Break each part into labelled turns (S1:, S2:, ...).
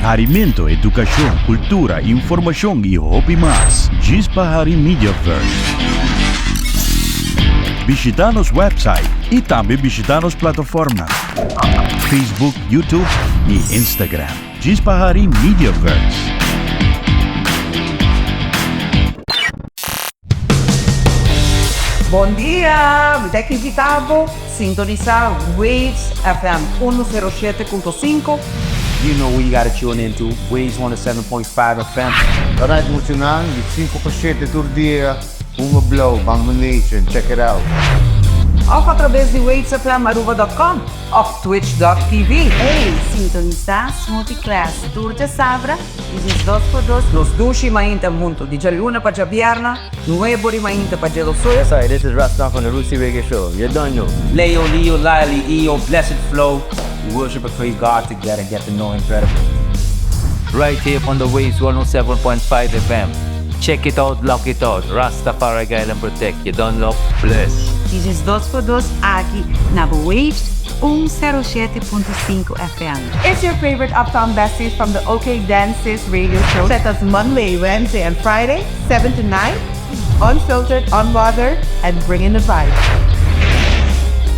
S1: Harimento, edukashon, kultura, informashon i hopi mas. Djis pa hari Mediaverse. Bishita nos website i tambe bishita nos plataformnan, Facebook, YouTube i Instagram. Djis pa hari Mediaverse.
S2: Bon dia! Mi ta invita bo sintonisa Waves FM 107.5.
S3: You know who you gotta tune in to, Waves 107.5 FM.
S4: Alright muchanan, di sinku pa shete tur dia, Hunga Blauw, Bangma Nation, check it out.
S2: Of atrabes di wavesfmaruba.com of twitch.tv.
S5: Ey, sintonisa Smoothie Class tur djasabra di 12 pa 2.
S2: Nos dushi mainta hunto di djaluna pa djabierna, nuebo di mainta pa djedosoyo.
S6: Sorry, this is Rastan from the Rootsy Reggae Show. You done know.
S3: Leo, Leo, Lily, Eo, blessed flow. We worship and praise God together, get to know Him better.
S6: Right here on the Waves 107.5 FM. Check it out, lock it out. Rastafari guide and protect. You done love, bless.
S5: Di 12 pa 2 aki na Waves 107.5 FM.
S7: It's your favorite Uptown Besties from the OK Dances radio show. Set us Monday, Wednesday, and Friday, 7 to 9. Unfiltered, unbothered, and bring in the vibe.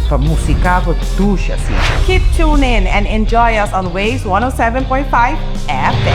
S2: Pa musica bo dushi asina.
S7: Keep tuned in and enjoy us on Waves 107.5 FM.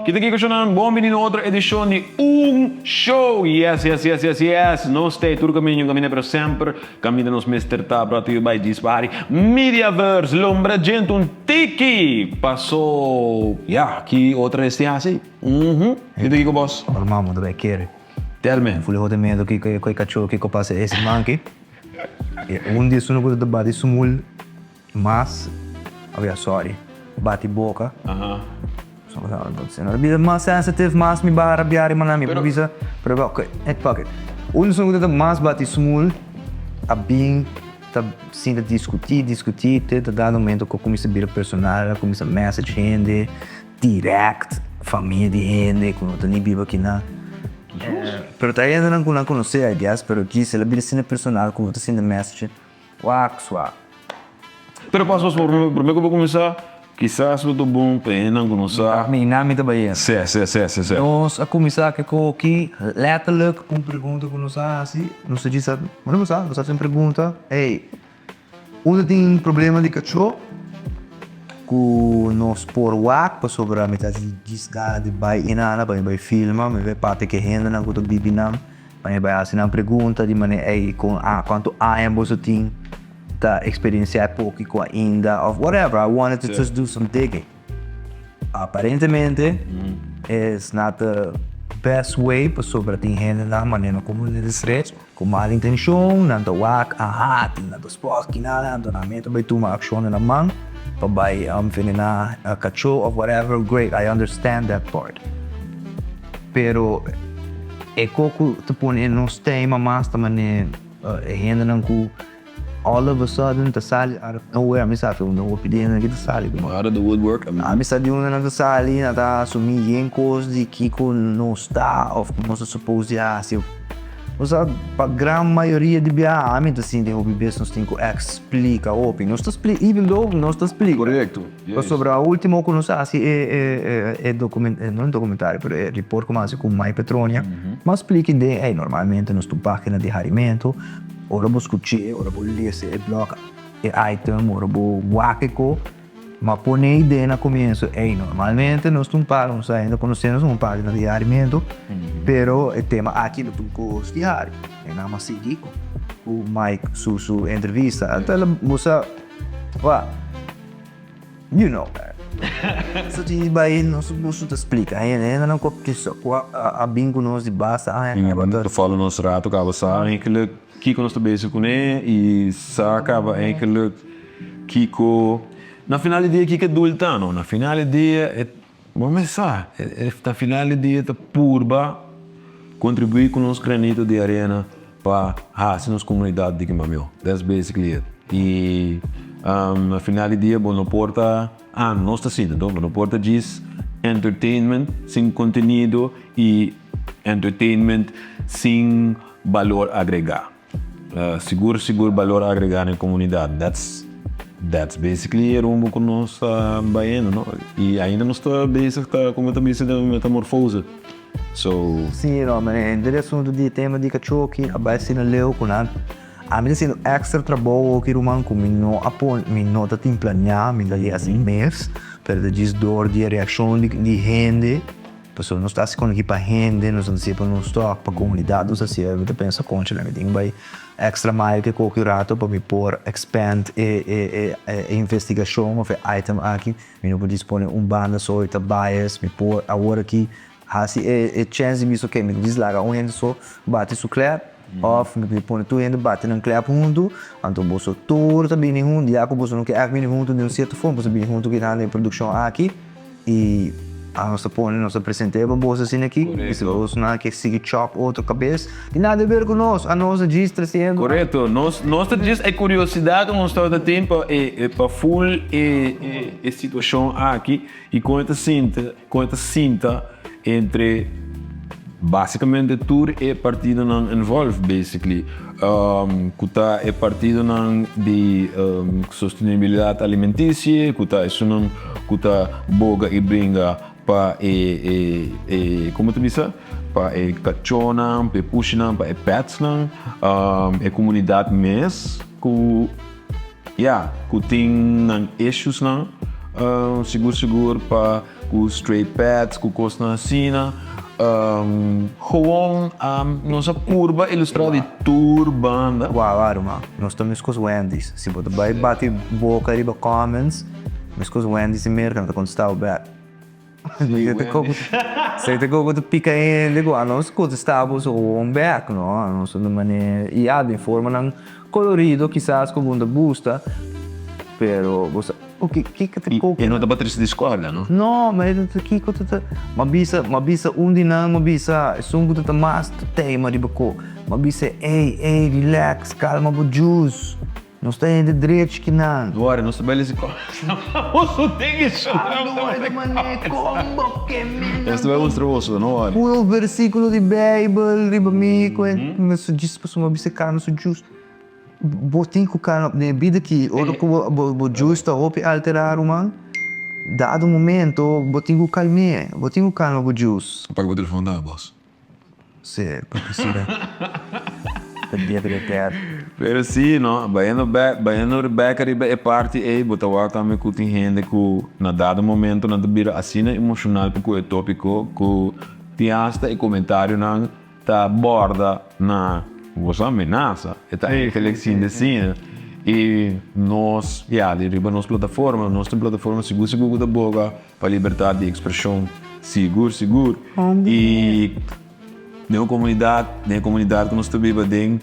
S8: Kita kiko shownan, bon bini na otro edishon di Un Show! Yes, yes, yes, yes, yes! Nos ta e tur kaminda un kaminda pero semper kaminda nos mester ta brought to you by Djis Party Mediaverse Lombra djent un tiki paso ya ki otro hesti hasi uhmm kita kiko bos?
S9: Normal bo ta bai kere.
S8: Tell me.
S9: Fuli hopi miedo kiko e kachó kiko pasa e siman aki. E un di esun ku ta bati sumul mas, oh sorry, bati boka. No bira mas sensitive, mas mi baha rabiá riba nan, mi por bisa, pero ok, fuck it. Un di esun ku ta mas bati sumul a bin ta sinta diskutí, diskutí, te ta dado momento ku a kuminsá bira personal, a kuminsá message hende. Direct famia di hende ku no ta ni biba akinan. Pero ta hendenan ku nan konosé I guess, pero djis el a bira asina personal ku bo ta sinti message wak swa.
S8: Pero pas pas promé ku bo kuminsá kisas lo ta bon pa e hendenan ku no sa.
S9: Mi nan mi ta bai hende.
S8: Sè sè sè sè sè.
S9: Nos a kuminsá ku e koki letterlijk un pregunta ku nos a hasi, nos a djis a, bo no sa, nos a hasi un pregunta, hey. Unda tin problema di kachó ku nos por wak pasobra mi ta djis gana di bai inana pa mi bai filma, mi bai papia ku e hendenan ku ta bibi nan, pa mi bai hasi nan pregunta di manera ey kon kuantu aña boso tin ta eksperensiá e poki ku ainda òf whatever, I wanted to just do some digging. Aparentemente es not the best way pasobra tin hendenan manera no komo den stret ku mal intenshon nan ta wak aha tin nan ta spòt kina anto nan mester bai tuma akshon den nan man pa bai envenená kachó of whatever great I understand that part pero e ko ku ta pone nos tema mas ta manera e hendenan ku All of a sudden ta sali out of nowhere ami sa unda hopi di hende aki ta sali kuma.
S8: Out of the woodwork.
S9: Ami sa di unda nan ta sali nan ta asumi yen kos di kiko nos ta of ku nos ta suppose di hasi. Bo sa pa gran mayoria di biaha ami ta sinti hopi bes nos tin ku eksplika hopi. Nos ta splika even though nos ta splika.
S8: Korekto.
S9: Pasobra ultimo ku nos a hasi e e dokumen no dokumentario pero e report ku mi a hasi ku Mai Petronia mi a splika den ey normalmente nos ta un pagina di harimentu. Ora bo skuch'é, ora bo lesa e blog, e item, ora bo wak e ko, ma pone idea na komienso, ey, normalmente nos ta un par, nos ainda konosé nos un par di harimentu, pero e tema aki lo ta un kos di hari. E nan a sigui ku Mike su su entrevista. Anto el a musa, wak. You know man. So tin di bai nos nos ta splika hende, hendenan ku a bin ku nos di basta aña kaba
S8: ta. Ta follow nos rato kaba sa eigenlijk kiko nos ta bezig kuné i sa kaba eigenlijk kiko na final di dia kiko e doel ta no. Na final di dia e bo mes sa na final di dia ta purba kontribuí ku nos granito di arena Pa hasi nos komunidat di kima mihó. That's basically it. I na final di dia bo no por ta, ah nos ta sinti anto, bo no por ta djis entertainment sin kontenido i entertainment sin balor agregá. Sigur sigur balor agregá na e komunidat. That's that's basically e rumbo ku nos ta bayendo no. I ainda nos ta bezig ta komo ta bisa den metamorfose. So.
S9: Sí no, ma henter e asuntu di e tema di kachó aki a bai asina leu ku nan ami ta hasiendo extra trabou oki ruman ku mi no a pone mi no ta tin planeá mi ta hasi mes pero ta djis dor di e reakshon di hende. Pasobra nos ta hasi kon aki pa hende, nos ta hasi pa nos tok, pa komunidat nos ta hasi. Mi ta pensa, konchale, mi tin ku bai extra mile ke koki rato pa mi por expand e e e investigashon of e item aki. Mi no por djis pone un banda so i ta bias. Mi por awor aki hasi e e chèns di bisa, oke, mi ta djis laga un hende so bati su klèp òf mi por pone tur hende bati nan klèp huntu. Anto boso tur ta bini huntu, ya ku boso no ke ègt bini huntu den un sierto forma, boso bini huntu kinan den e produkshon aki. I anos ta pone, nos ta present'é pa boso asina aki, i si boso nan ke sigui chòk otro kabes, tin nada di ber ku nos, anos ta djis tresiendo.
S8: Korekto, nos nos ta djis e kuriosidat ku nos tabata tin pa e pa ful e e situashon aki i kon e ta sinti, kon e ta sinta entre basikamente tur e partidonan involved basically, ku ta e partidonan di sostenibilidat alimentisia, ku ta esunnan ku ta boga i bringa pa e e komo ta bisa pa e kachónan, pa e pushinan, pa e petsnan, e komunidat mes ku ya ku tin nan issuesnan sigur sigur pa. Ku stray pets, ku kosnan asina. Gewoon nos a purba ilustrá di tur banda.
S9: Wou wou ruman, nos ta meskos Wendy's. Si bo ta bai bati boka riba comments, meskos Wendy's di Merka nan ta kontestá bo bèk. Si ta koku ta pika hende ku anos kontestá bo gewoon bèk, no. Anos ta manera, i ya den formanan kolorido kisas ku bo no ta gusta, pero bo sa. Oke, kiko ta koke?
S8: E no ta trese discordia, no?
S9: No, ma e ta kiko ta ta. M'a bisa, m'a bisa un di nan, m'a bisa esun ku ta ta mas tema riba ko. M'a bisa, ey, ey, relax, kalma bo juice. Nos ta hende drechi ki nan.
S8: No worry, nos ta bai lesa comments. Boso tin e show. Nos ta bai mustra boso, no worry.
S9: Puro versiculo di Bijbel riba mi, ku e djis pasobra m'a bisa kalma su juice. Bo tin ku kalma den e bida ki ora ku bo juice ta hopi alterá ruman, dado momento bo tin ku kalm'é, bo tin ku kalma bo juice.
S8: Apaga bo telefon ta bos.
S9: Sí, porque si no ta dia di reter.
S8: Pero sí no, bayendo bek, bayendo bek ariba e parti ei bo ta wak tambe ku tin hende ku na dado momento nan ta bira asina emoshonal pa ku e topiko ku tin asta e komentarionan Ta borda na boso amenasa. E ta eigenlijk sin de sin. I nos, ya, di riba nos plataforma, nos tin plataforma sigur sigur ku ta boga pa libertat di ekspreshon, sigur sigur. I den un komunidat, den e komunidat ku nos ta biba aden,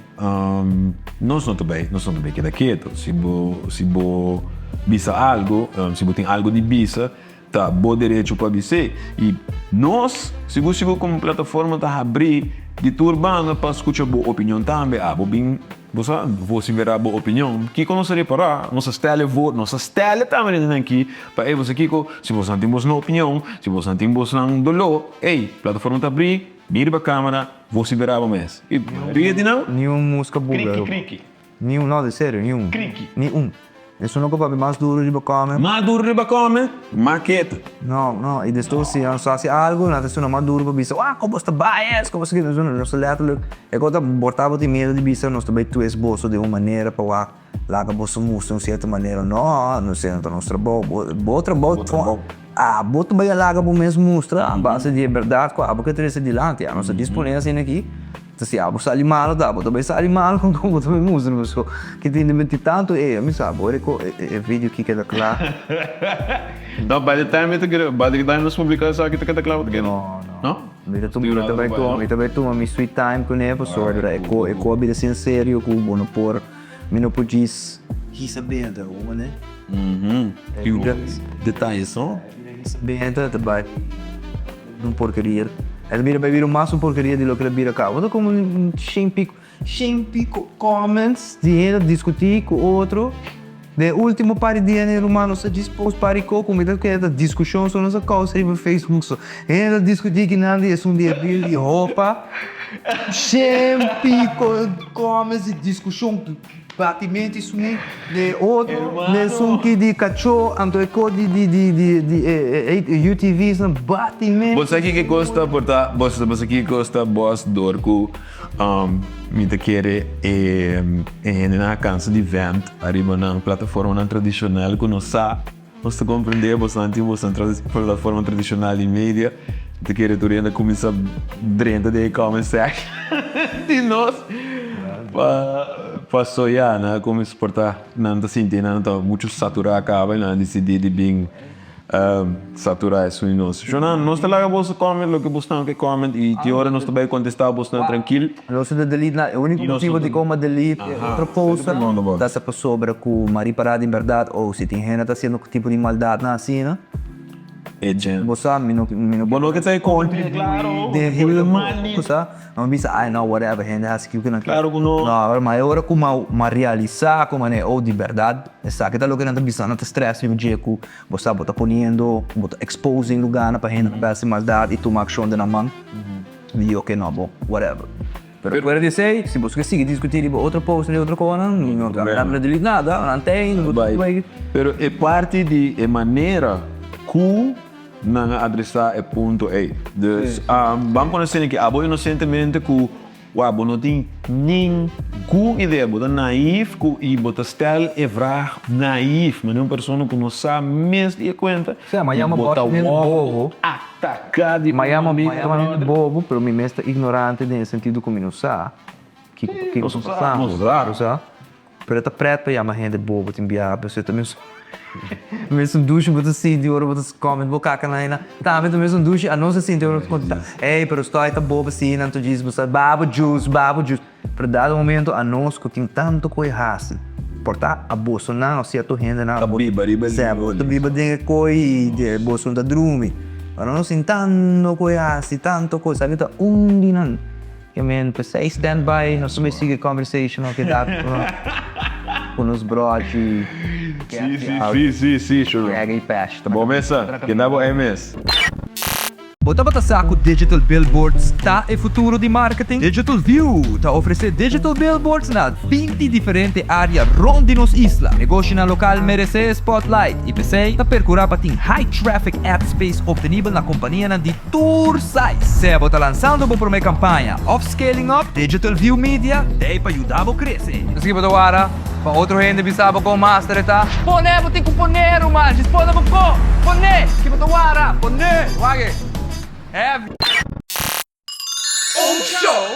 S8: nos no ta bai, nos no ta bai keda ketu. Si bo, si bo bisa algu, si bo tin algu di bisa, Ta bo derecho pa bis'é. I nos, sigur sigur komo plataforma ta habrí di tur banda pa skucha bo opinion tambe. Abo bin, bo sa, vosiferá bo opinion. Kiko nos a repará? Nos a stèl e vot, nos a stèl e tambe den aki pa ey boso kiko, si boso nan tin bosnan opinion, si boso nan tin bosnan doló, ey, plataforma ta habrí, bin riba kámara, vosiferá bo mes. I mayoria di nan,
S9: Ni un muska buga.
S8: Kriki kriki.
S9: Ni un, no, di serio, ni un.
S8: Kriki.
S9: Ni un. Esun loco papia mas duro riba come.
S8: Mas duro riba come, mas ketu.
S9: No, no, y despues si nos haci algo, nan ta suna mas duro pa bisa, wah, como bo sta bias, como bo sta kiko. Nos ta letterlijk, e cosa bo tabata tin miedo di bisa, nos ta bay twist boso den un manera pa wak laga boso mustra un cierto manera. No, nos ta nos trabou, bo trabou, abo ta bay a laga bo mes mustra a base di e berdad cu abo ke trece dilanti. Nos ta dispone asina aki. Ta si abo sali malo ta abo ta bai sali malo con bo ta bai mustra paso ki tin di menti tanto ey mi sa abo ora e video ki keda kla.
S8: No by the time mi ta kere by the time nos publica esaki ta keda kla bo ta kere?
S9: No no mi ta tuma mi ta bai tuma mi ta bai tuma mi sweet time cune pasobra e ko e ko a bira sin serio cu bo no por mi no por djis hisa benta bo mane.
S8: Detaye so.
S9: Hisa benta ta bai. Un porkeria. El bira bai bira mas un porkeria di loke el a bira caba. Ta como un shen pico, shen pico comments di hende ta discuti cu otro. Den e ultimo par di dia ne ruman nos a djis post par di ko ku mi ta kere ta diskushon so nos a kousa riba Facebook so. Hende ta diskutí kinan di esun di abril di hopa shen piko comments di diskushon batimento i suni den e otro den esun ki di kachó anto e ko di di di di di e e UTV's nan batimento.
S8: Bo sa kiko kos ta por ta bo sa kiko kos ta bos dor ku Mi ta kere e hendenan a kansa di vent ariba nan plataformanan tradishonal ku nos sa, nos ta komprendé bosonan tin boso plataforma tradishonal di media. Mi ta kere tur hende a kuminsá drenta den e comment section di nos pa soya. Nan a kuminsá por ta nan ta sinti nan ta muchu saturá kaba i nan a disidí di bin Satura esun di nos. Shona, nos ta laga boso comment loke bosnan ke comment y tin ora nos ta bay contesta bosnan trankil.
S9: Nos no ta delete nada. E unico motibo dicon a delete e otro post ta sa pasobra cu m'a ripara di berdad oh si tin hende ta haciendo tipo di maldadnan asina bo sa mi no mi no
S8: Bo no ke ta
S9: contribui den heel cosa. Mi a bisa ay no whatever hende haci kico nan kier.
S8: Claro cu no.
S9: No, ma e ora cu m'a realisa cu manera oh di berdad esaki ta loke nan ta bisa nan ta stress riba dje cu Bo sa bo ta poniendo, bo ta exposing lugarnan pa hende por haci maldad y tuma accion den nan man. Mi di oke no bo, whatever. Pero fuera di esey, si boso ke sigui discuti riba otro post riba otro conan, mi no ta delete nada, nan tey, no ta bay.
S8: Pero e parti di e manera cu nan a adresa e punto ey. Dus, ban pone asina ki abo inocentemente cu Wak, bo no tin ningun idea, bo ta naïef ku i bo ta stel e vraag naïef, manera un persona ku no sa mes di e kuenta
S9: Sea, ma
S8: i
S9: yama
S8: bo ta
S9: bòt hende
S8: wòrdu
S9: bobo.
S8: ataká di
S9: Ma
S8: un
S9: yama
S8: manera
S9: bòt
S8: òf
S9: hende
S8: otro.
S9: bobo, pero mi mes ta ignorante den e sentido ku mi no sa kiko kiko
S8: Nos
S9: ta
S8: no sa,
S9: pasando.
S8: nos raro.
S9: Bo sa? Pero e ta pret pa yama hende bobo tin biaha, pasobra ta mes mesun dushi bo ta sinti ora bo ta come bo kaka na hende. Tambe ta mesun dushi anos ta sinti ora bo ta konta, ey pero stoi ta bobo asina, anto djis bo sa babo juice, babo juice. Pero dado momento anos ku tin tantu ku e hasi, por ta a bosonan o sierto hendenan
S8: Ta biba riba e
S9: Sea, bo ta biba den e koi i boso no ta drumi. Pero anos tin tantu ku e hasi, tantu kos, esaki ta un di nan. Ke men p'esei stand by nos ta bay sigui conversation oke dat ku nos brochi
S8: Si si si si si sure.
S9: Reggae passion.
S8: Ta bon mesa, kenda bo ei mes.
S9: Bo tabata sa ku digital billboards ta e futuro di marketing? Digital View ta ofresé digital billboards na 20 diferente área rònt di nos isla. Negoshinan lokal meresé e spotlight i p'esei ta perkurá pa tin high traffic ad space optenibel na kompanianan di Tur size! Sea bo ta lansando bo promé kampaña òf scaling up, Digital View Media t'ei pa yuda bo krese. Esaki bo ta wara pa otro hende bisa bo kon master e ta? Pone! Bo tin ku pone, ruman! Djis pone bo ko! Pone! Ki bo ta wara? Pone! Wak e! Heavy! Un show!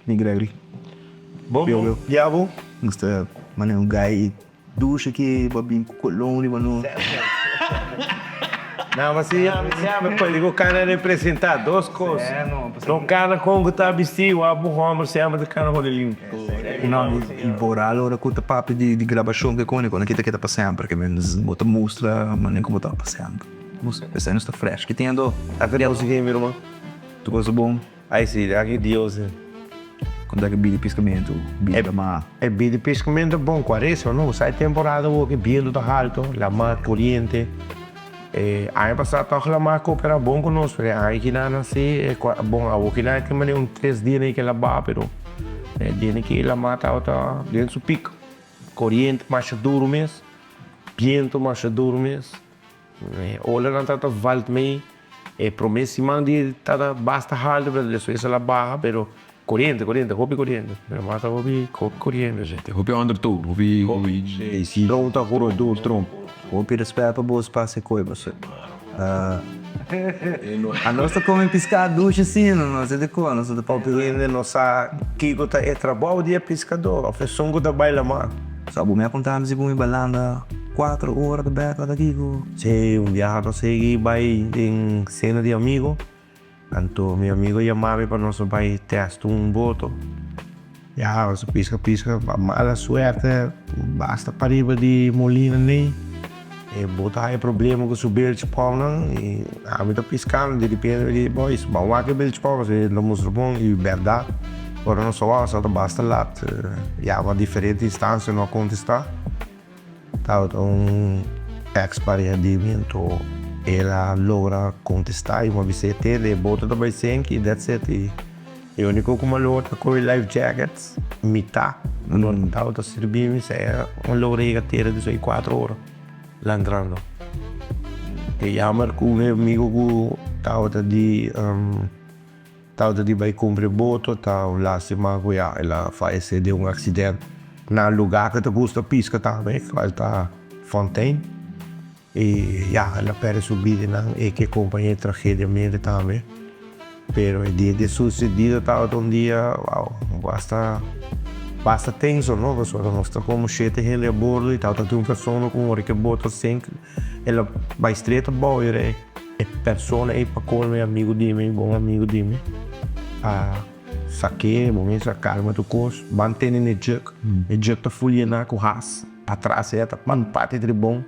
S9: Mi Gregory.
S4: Bon bon. Ya bo?
S9: Nos ta manda un guy dushi aki pa bin ku kolon riba nos.
S4: No, ma si ami siempre pa digo kana representa dos kos. No kana kon ku ta bisti wak bo homber siempre ta kana holi limpi.
S9: No, i boral ora ku ta papia di grabashon ke koni koni kita keda pa semper ke men bo ta mustra manera ku bo ta pa semper. Esei nos ta fresh. Ki tin ando?
S4: Aki Dios mi ruman.
S9: Tur cosa bon?
S4: Ai si, aki Dios.
S9: Kon ta ki bida di piskamentu bida ma?
S4: E bida di piskamentu bon kuaresma no, sa e temporada awor ki bientu ta haltu, lamar koriente. E aña pasá tòg lamar koperá bon ku nos, pero e aña kinan si e bon awor kinan tin manera un tres dia nan ke labá pero e dia nan ke lamar tabata den su pik, koriente masha duru mes, bientu masha duru mes. E olanan tabata valt mei. E prome siman di tabata basta haltu pero despues el a baha pero koriente koriente hopi koriente mi mata hopi hopi koriente si.
S8: Hopi undertow hopi hopi
S4: si trom ta huro dur trom.
S9: Hopi respet pa bos pasa e koe boso. Anos ta come pisca dushi asina nos e di koe nos ta
S4: Hopi hende no sa kiko ta e trabou di e piscador of esun ku ta bai laman.
S9: Sa bo mi a conta mi si bo mi balanda cuatro ora ta bek ata kiko.
S4: Si un biaha nos sigui bai den cena di amigo, anto mi amigo yama mi pa nos bai test un boto. Ya nos a pisca pisca pa mala suerte basta pariba di molina nei e boto haya problema cu su bilge pump y ami ta piscando di repente mi di boys ban wak e bilge pump pasobra e ta mustra bon y berdad. Ora nos a wak sa ta basta lat, yama diferente instancia no a contesta. Tabata un ex pareha di mi anto el a logra contesta y mi a bis'é tende e boto ta bay sink y that's it y e unico cu mi a logra ta coge life jackets mita no tabata sirbi mi sea mi a logra yega tera despues di cuatro ora landrando. E jammer cu e amigo cu tabata di. Tabata di bai cumpra e boto, ta un lastima cu ya el a fayece den un accident na lugar cu ta gusta pisca tambe, cual ta Fontein. Y ya, el a perde su bida nan e ke compaña e tragedia mente tambe. Pero e dia di e sucedido tabata un dia, wow, basta, basta tenso, no? Pasobra nos ta como shete hende a bordo y tabata tin un persona cu ora cu e boto sink, el a bai stret abao y rei. E persona ei pa colmo e amigo di mi, bon amigo di mi, a sak'é, bo mester a calma tur cos, ban tene n'e jug, e jug ta full yená cu has, patras ei a ta pan parti tribon,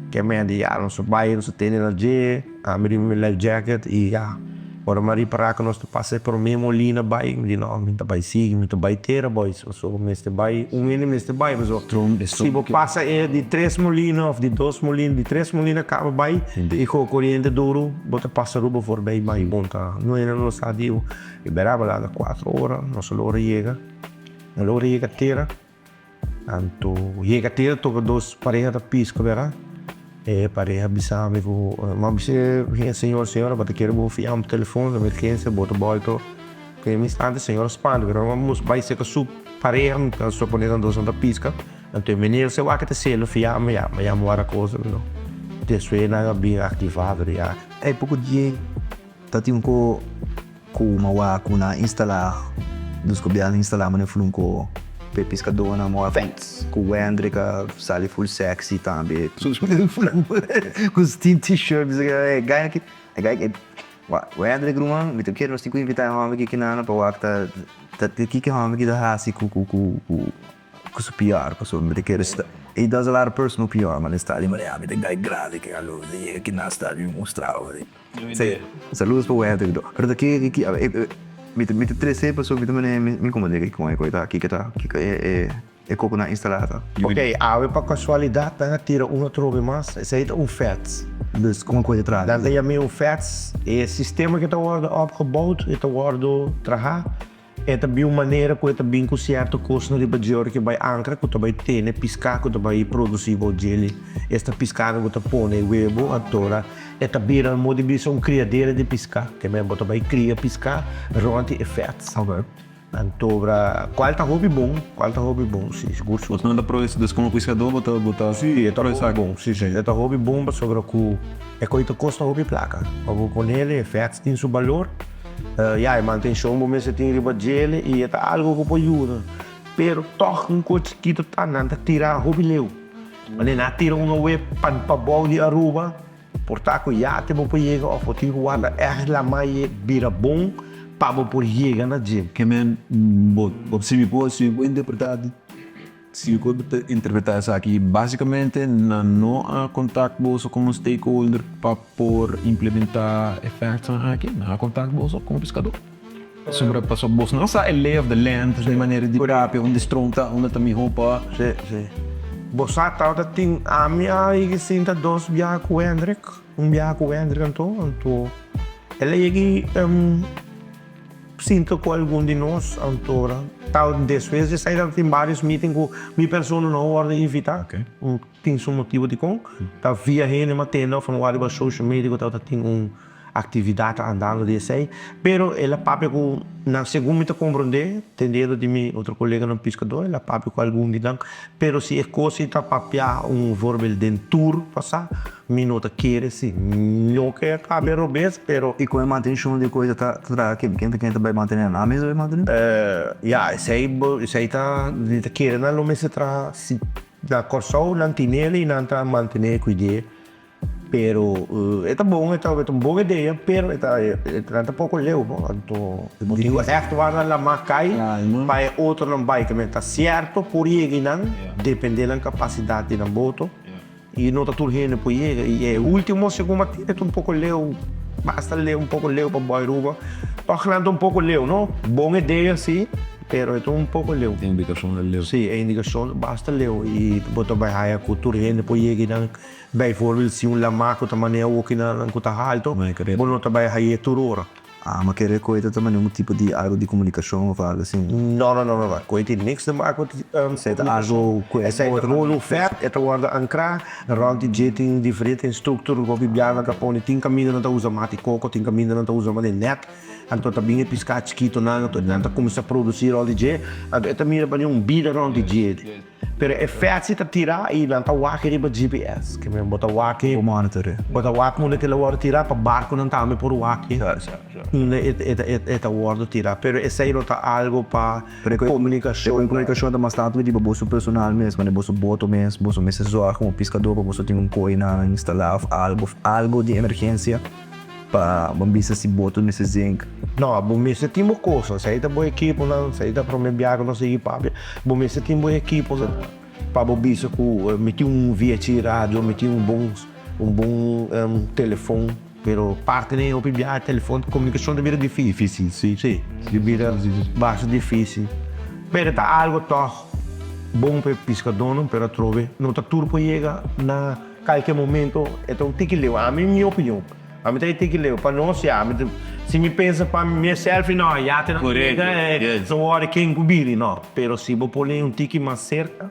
S4: ke men a di ya nos a bai, nos a tene na dje, ami riba mi life jacket y ya, ora mi a ripara cu nos ta pasa e prome molina bai, mi di no, mi ta bai sigui, mi ta bai tera boys, pasobra mester bai, un hende mester bai, pasobra si bo pasa e di tres molina of di dos molina, di tres molina caba bai, Y cu coriente duro bo ta pasa Aruba voorbij ma y bon ta no hende no sa di y bera bo laga cuatro ora nos a logra yega a logra yega tera anto yega tera toca dos pareha ta pisca bera e pareha bisa mi cu mi a bisa señor señora bo ta kere bo fia mi telefon emergencia bo ta bolto den instante señor a spanta pero mi a bay cerca su pareha mi ta supone nan dos nan ta pisca. Anto e meneer se wak ta selo fia mi ya, mi ya mora cosa mi no. Despues nan a bin activa pero ya.
S9: E poko dje ta tin un ko ku ma wak ku nan a instala, dus gobierno a instala mane flun ko p'e piskadónan ma wak fence ku Wendrick a sali full sexy tambe ku su tin t-shirt bisa e guy aki e guy aki Wendrick ruman mi ta kere nos tin ku invita e hòmber aki kinana pa wak ta ta kiko e hòmber aki ta hasi ku ku ku. Ku su PR pasobra mi ta kere sta he does a lot of personal PR man e sta di manera mi ta guy grandi ke alo mi ta yega kinan sta di mustra si saludos pa Wendrick do pero ta ke ki mi ta mi ta trese pasobra mi ta manera mi komprende ki kon e koi ta kiko ta kiko e e koko nan instala ta.
S4: Ok awe pa kasualidat nan a tira un atrobe mas esei ta un fets.
S9: Dus kon koi ta traha?
S4: Nan ta yam'é un fets e sistema ke ta wòrdu opgebouwd e ta wòrdu traha. E ta bin un manera ku e ta bin ku sierto kosnan riba dje ora ku e bai ankra ku ta bai tene piská ku ta bai produsí bo djeli. Esta piskánan ku ta pone webo antora e ta bira modo di bisa un kriadera di piská. Ke men bo ta bai kria piská rònt di e fèts. Antora kual ta hopi bon, kual ta hopi bon, si, sigur
S8: sigur. Bosnan ta proes, dus komo piskadó bo ta bo ta
S4: Si, e ta
S8: proes
S4: hopi bon, si, si. E ta hopi bon pasobra ku e koi ta kosta hopi plaka. Pa bo ponele e fèts tin su balor. Ya, e mantenshon bo mester tin riba djele i e ta algu ku por yuda. Pero tòg un kos chikito ta, nan ta tira hopi leu. Wanneer nan a tira un awe pa pabou di Aruba, por ta ku yate bo por yega òf bo tin ku warda ègt laman ye bira bon pa bo por yega na dje.
S8: Ke men bo si mi por si mi por interpretá Si mi por interpreta esaki, basicamente nan no a contact boso como stakeholder pa por implementa e factsnan aki, nan a contact boso como pescador. Pasobra pasobra boso no sa e lay of the land, e manera di papia, unda e stroom ta, unda ta miho pa.
S4: Si, si. Bo sa tabata tin ami a yega sinta dos biaha cu Hendrik, un biaha cu Hendrik anto, anto el a yega Sinto cu algun di nos antora ta despues di esai ta tin varios meeting cu mi persona no a wordo invita, tin su motibo dicon, ta via hende mi a tende of mi a wak riba social media cu tabata tin un actividad andando di esai, pero el a papia cu nan segun mi ta comprende tendiendo di mi otro coleganan piscador el a papia cu algun di nan, pero si e cos ta papia un voorbeeld den tur pasa Mi no ta kere si. No ke a kabia robes, pero.
S9: I kon e mantenshon di koisa ta traha ken ken ta ken ta bai mantené nan mes ta bai mantené?
S4: Ya, esei bo esei ta mi ta kere nan lo mester traha si na Kòrsou nan tinel i nan ta mantené kuid'é pero e ta bon e ta e ta un bon idea pero e ta e nan ta poko leu no anto bo tin ku ègt wak nan laman kai pa e otronan bai ta sierto por yega einan depende nan kapasidat di nan boto. I no ta tur hende por yega. I e ultimo segun bo tene ta un poko leu, basta leu, un poko leu pa bai Aruba. Tòg nan ta un poko leu, no? Bon idea si, pero e ta un poko leu.
S8: E indikashon ta leu.
S4: Si, e indikashon ta basta leu i bo ta bai haya ku tur hende por yega einan. Bijvoorbeeld si un lamá ku ta maneha wokinan ku ta halto, bo no ta bai haye tur ora.
S9: Ah, ma kere koe ta tuma ningun tipo di algo di komunikashon of algo asin?
S4: No, no, no, no, no. Koe tin niks te maken ku
S9: Esei ta algo ku e
S4: Esei ta gewoon un vet, e ta wòrdu ankrá, rònt di dje tin diferente instruktor ku hopi biaha nan ta pone, tin kaminda nan ta usa mati koko, tin kaminda nan ta usa mati nèt, anto ta bin e piská chikitonan, anto nan ta kuminsá produsí rònt di dje, anto e ta mira pa un bida rònt di dje. Pero e vet si ta tira y nan ta wak riba GPS. Ke men bo ta wak
S9: Bo monitor e.
S4: Bo ta wak unda ke lo wordo tira pa barconan tambe por wak unda e ta wordo tira. Pero esey no ta algo pa comunicacion.
S9: E comunicacion ta mas tanto riba boso personal mes, manera boso boto mes, boso mester zorg como piscador pa boso tin un koe nan instala of algo, of algo di emergencia pa bo bisa si boto mester zink.
S4: No, bo mester tin bo cosnan, si ei ta bo equiponan, si ei ta prome biaha cu nos sigui papia, bo mester tin bo equiponan pa bo bisa cu mi tin un VHC radio, mi tin un bon un bon telefon, pero parti den hopi biaha telefon comunicacion ta bira dificil.
S8: Dificil, si.
S4: Si, ta bira basta dificil, pero ta algo toch bon pa e piscadornan, pero atrobe no ta tur por yega na calke momento, e ta un tiki leu, ami mi opinion. Ami ta e tiki leu pa nos ya. Mi ta, si mi pensa pa mi self no, ya te nan yega e so wòrdu ken ku bini no. Pero si bo pone un tiki mas serka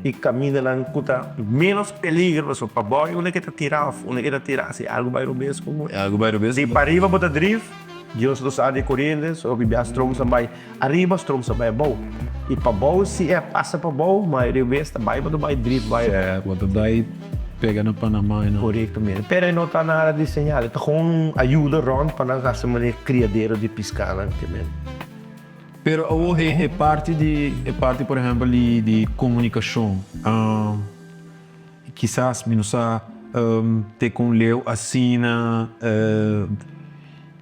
S4: i kamindanan ku ta ménos peligro pasobra pa bou unda ke ta tira òf unda ke ta tira si algu bai robes ku bo.
S8: Algu bai robes.
S4: Si pariba bo ta drif, Dios lo sa di koriente, so hopi bia stroom sa bai ariba, stroom sa bai abou. I pa bou si e pasa pa bou, mayoria bes ta bai bo ta bai drif bai.
S8: Bo ta bai Pega na Panama y no.
S4: Correctamente. Pero e no ta nada di señal. E ta gewoon un ayuda rond pa nan haci manera criadero di piscanan ke men.
S8: Pero awo e parti di, e parti por ehempel di di comunicacion, kisas mi no sa te con leu asina.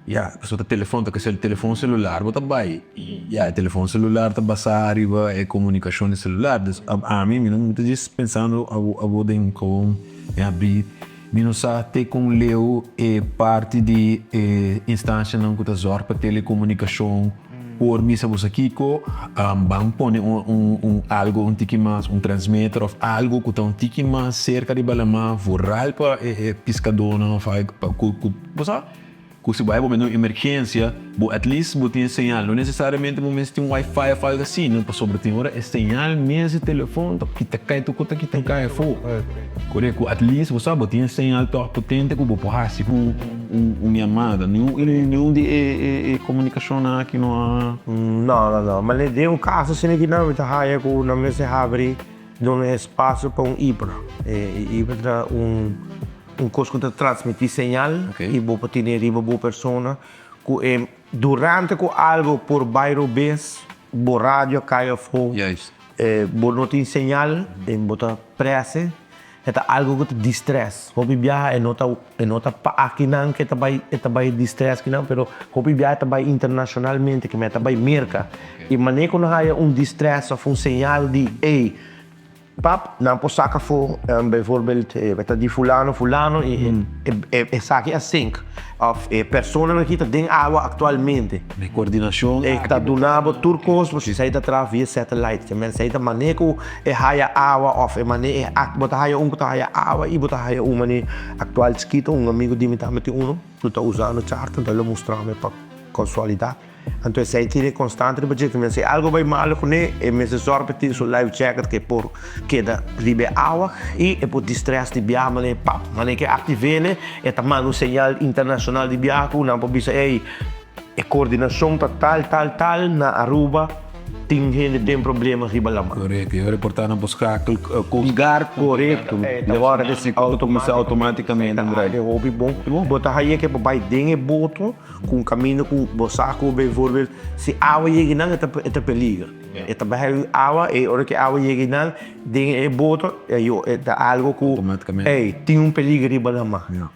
S8: Ya, pasobra ta telefon ta kese telefon celular bo ta bai y ya e telefon celular ta basa riba e comunicacion di celular. Dus ami mi no ta djis pensando abo den gewoon mi habri mi no sa te con leu e parti di e instancianan cu ta zorg pa telecomunicacion por misa bo sa kico ban pone un un algo un tiki mas un transmitter of algo cu ta un tiki mas cerca riba lama vooral pa e piscadonan of pa cu bo sa. Ku si bo hay momento un emergencia, bo at least bo tin e señal. No necesariamente bo mester tin wifi of algo asina, pasobra tin ora e señal mes di telefon ta kita kai tur kos ta kita kai afo. Kore ku at least bo sa bo tin e señal tòg potente ku bo por hasi ku un yamada. Niun di e komunikashonnan aki no a.
S4: No, no, no. Ma den un kaso asina ki nan mi ta haya ku nan mester habri duna espasio pa un ibra. E ibra ta un. Un kos ku ta transmití señal i bo por tene riba bo persona ku e durante ku algo por bai robes bo radio a kai afó bo no tin señal i bo ta prese e ta algo ku ta distrès hopi biaha e no ta e no ta pa akinan ke ta bai e ta bai distrès kinan pero hopi biaha e ta bai internashonalmente ke ta bai Merka i manera ku no haya un distrès òf un señal di ey Pap, nan por saca afo, bijvoorbeeld e ta di fulano, fulano y esaki a sink of e personanan aki ta den awa actualmente.
S8: E coordinacion
S4: E ta duna bo tur cos, bo si esey ta traha via satellite, ke men esey ta mane cu e haya awa of e mane e bo ta haya un cu ta haya awa y bo ta haya un mane actual chikito, un amigo di mi tambe tin uno cu ta usando charter, enton el a mustra mi pa casualidad. Anto esei tin e konstante riba dje, si algo bai malo kuné e mester sòru pa tin su life jacket ku e por keda riba e awa i e por distrès di biaha manera pap, manera ke aktiv'é e ta manda un señal internashonal di biaha ku nan por bisa ey e koordinashon ta tal tal tal na Aruba tin hende den problema riba laman.
S8: Korekto, e reportá nan por skakel
S4: Coast Guard. Korekto,
S8: e ora ta kuminsá outomátikamente.
S4: E hopi bon, bo ta haña ke bo bai den e boto. Ku un kaminda ku bo sa ku bijvoorbeeld si awa yega einan e ta e ta peliger. E ta bai awa e ora ku e awa yega einan den e boto e ta algo ku
S8: Automaticamente.
S4: ey tin un peliger riba nan man.
S8: Ja.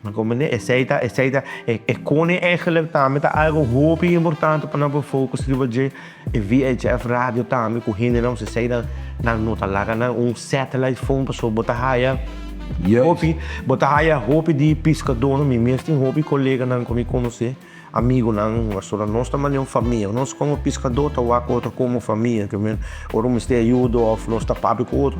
S4: Ma comprende? Esey ta, esey ta, e, e kone eigenlijk tambe ta algo hopi importante pa nan por focus riba dje. E VHF radio tambe ku hendenan esey nan, nan no ta laga nan un satellite phone pasobra bo ta haya hopi, bo ta haya hopi di piskadónan. Mi mes tin hopi koleganan ku mi konosé. Amigunan, pasobra nos ta manera un famia. Nos komo piskadó ta wak otro komo famia. Ke men ora un mester ayuda òf nos ta papia ku otro.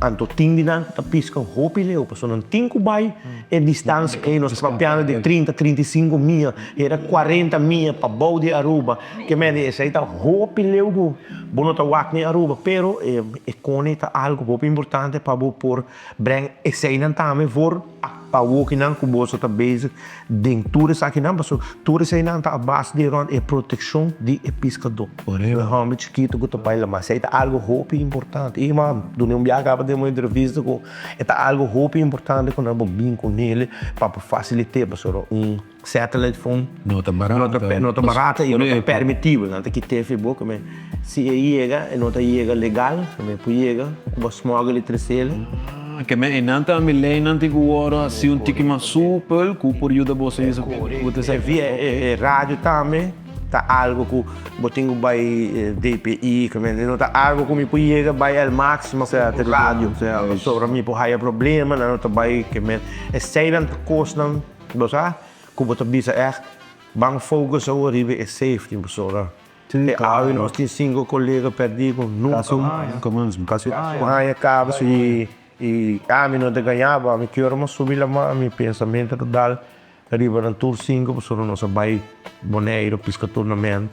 S4: Anto tin di nan ku ta piska hopi leu pasobra nan tin ku bai e distansia ei. Nos ta papiando di trinta, 35 mia, era 40 mia pa bou di Aruba. Ke men esei ta hopi leu ku bo no ta wak ni Aruba. Pero e kone ta algu hopi importante pa bo por Breng eseinan tambe voor pa wokinan ku boso ta bezig den tur esakinan, pasobra tur eseinan ta a base di rònt e protekshon di e piskadó. E hòmber chikitu ku ta bai laman, esei ta algu hopi importante. I man, duna un biaha kaba den un entrevista ku e ta algu hopi importante ku nan por bin ku nele pa por fasilit'é, pasobra un satellite phone
S8: No ta barata.
S4: No ta barata i no ta permitibel. Nan ta kit'é fi bo, kome si e yega e no ta yega legal, kome e por yega ku bo smuggle i tres'el.
S8: Ah, keme einan tambe leinan tin ku wòrdu hasi un tiki mas supel ku por yuda boso hisa ku ta
S4: E via e radio tambe ta algo ku bo tin ku bai DPI, kome no ta algo ku mi por yega bai al máximo ku radio, pasobra mi por haya problema, nan no ta bai keme eseinan ta kosnan. Bo sa ku bo ta bisa ègt ban focus awor riba e safety pasobra te awe nos tin sinku kolega pèrdí ku nunka mas
S9: Kasi
S4: un aña kaba i ami no ta gaña bo ami kier mas subi laman mi pensamentu ta dal riba nan tur sinku pasobra nos a bai Boneiru piska tournament.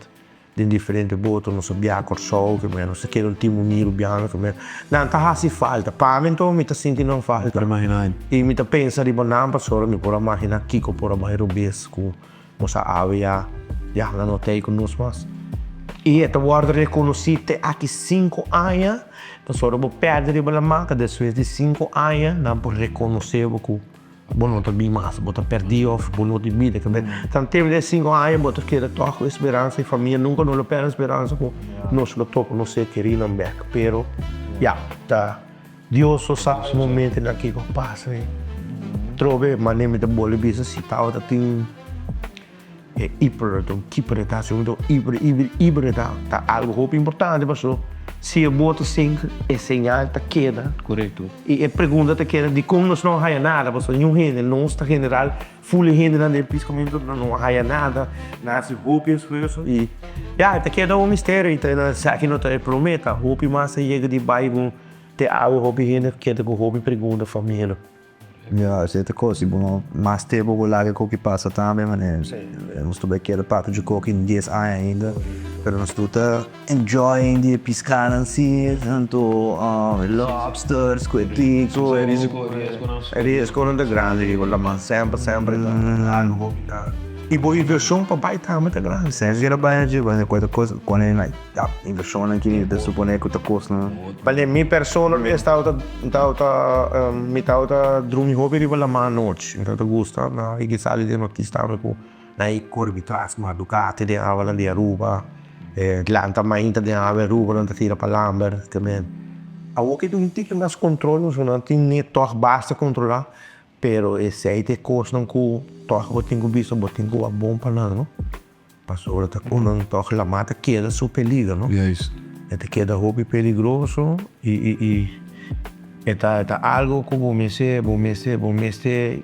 S4: Den diferente boto nos a biaha Kòrsou, ke manera nos ta keda un tim uní rubiano, ke manera nan ta hasi falta. Pa mi anto mi ta sinti nan falta.
S8: Por imaginá.
S4: I mi ta pensa riba nan pasobra mi por a maginá kiko por a bai robes ku nos a awe ya, ya nan no ta ei ku nos mas. I e ta wòrdu rekonosí te aki sinku aña, pasobra bo pèrdè riba laman, ta despues di sinku aña nan por rekonosé bo ku. Bo no ta bin mas, bo ta pèrdí òf bo no tin bida. Tan tempu den sinku aña bo ta keda tòg ku e speransa i famia nunka no lo pèrdè speransa ku nos lo topa nos ser kerinan bèk. Pero ya, ta Dios so sa su momentunan kiko a pasa. Trobe manera mi ta bolbe bisa si tabata tin E iper ta un kiper e ta hasi un iper iper iper e ta ta algo hopi importante paso si e boto sink e señal ta keda.
S8: Korekto.
S4: I e pregunta ta keda dikon nos no a haya nada paso niun hende nos ta general ful e hendenan den piskamentu nan no a haya nada nan a hasi hopi esfuerso i ya e ta keda un misterio i ta esaki no ta e prome ta hopi mas a yega di bai ku te awe hopi hende keda ku hopi pregunta famia.
S9: Ya, esei ta kos di bo mas tempu bo laga e koki pasa tambe manera nos ta bai keda papia dje koki un dies aña ainda pero nos tur ta enjoying di e piskanan si tanto e lobsters ku e pico.
S8: E risiko
S4: e riesgonan ta grandi riba laman semper semper ta algo hopi ta i bo invershon pa bai tambe ta grandi.
S9: Semper keda bai na dje ku e kos pone Ya, invershonnan ki ta suponé ku ta kosnan.
S4: Bale, mi persona mes tabata tabata mi tabata drumi hopi riba laman anochi. Mi tabata gusta na e sali den notis tambe ku nan e kore mi tras madrugá te den awanan di Aruba, lanta mainta den awa di Aruba nan ta tira palamber te men. Awor ke tin un tiki mas kontrol pasobra nan tin ne tòg basta kontrolá pero esei ta e kosnan ku tòg bo tin ku bisa bo tin ku wak bon pa nan no. Pasobra ta ku nan tòg lamá ta keda su peligro, no?
S8: Juist.
S4: E ta keda hopi peligroso i i i e ta e ta algo ku bo mester bo mester bo mester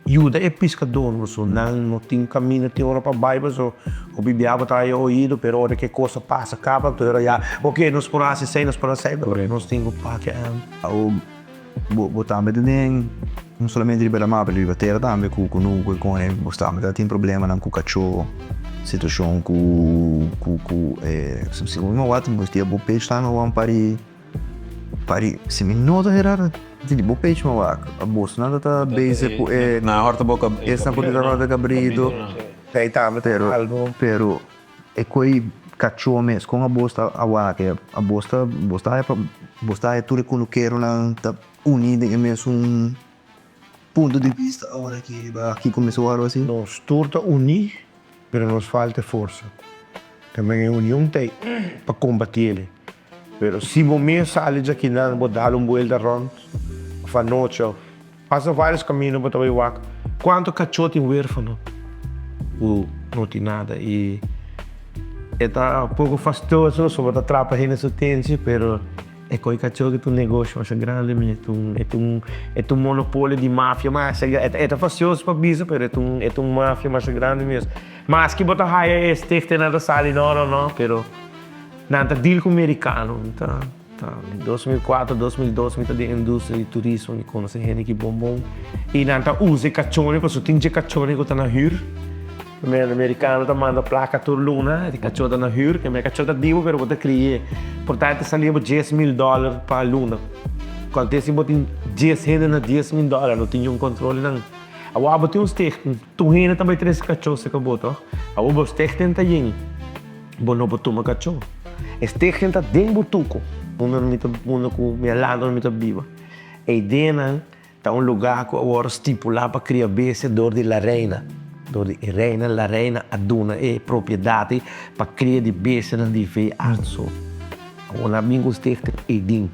S4: yuda e piskador pasobra nan no tin kaminda tin ora pa bai pasobra hopi bia bo ta haya oido pero ora ku e kos a pasa kaba anto ora ya oke nos por hasi esei nos por hasi esei pero nos tin ku papia.
S9: Awor bo bo tambe ta den no solamente riba lamá pero riba tera tambe ku ku nu ku kone bo tambe ta tin problemanan ku kachó situashon ku ku ku e si mi no wak bo bo page tambe wan pari pari si mi no ta hera di bo page mi wak bosonan ta ta bezig ku e
S8: Na hòrta bo
S9: esnan ku ta hòrta kabritu
S4: pero
S9: pero E koe kachó mes, kon abos ta a wak e? Abos ta, bos ta haya pa, bos ta haya tur e kunukeronan ta uní den e mesun punto di bista awor aki riba kiko mester wòrdu hasi?
S4: Nos tur ta uní, pero nos falta e forsa. Tamben e union ta ei pa kombatí el. Pero si bo mes sali djakinan, bo dal un buelta rònt, òf anochi, òf pasa vários kaminda bo ta bai wak. Kuantu kachó tin wérfano ku no tin nada i e ta poko fastioso pasobra ta trapa hende su tenshi pero e koi kachó ki ta un negoshi masha grandi mi e ta un e ta un e ta un monopolio di mafia masha e ta fastioso pa bisa pero e ta un e ta un mafia masha grandi mes. Maske bo ta haya e stichtingnan ta sali no no no pero nan ta deal ku merikano ta ta di 2004 2002 mi ta den industria di turismo mi konosé hende ki bon bon i nan ta usa e kachoni pasobra tin dje kachoni ku ta na hür merikano ta manda plaka tur luna e kachó ta na hür e kachó ta dibo pero bo ta kri'é por ta ta sali bo 10,000 dòler pa luna kuantes si bo tin dies hende na 10,000 dòler no tin niun kontrol nan awor abo tin un stichting. Tur hende ta bai trese kachó serka bo, tòg? Awor bo stichting ta yen, bo no por tuma kachó. E stichting ta den bo tuko, unda mi ta, unda ku mi a lanta, unda mi ta biba. E ideanan ta un lugá ku a wòrdu stipulá pa kria bestia dor di La Reina. Dor di e reina La Reina a duna e propiedat ei pa kria di bestianan di veearts. Awor nan a bin ku stichting eidin.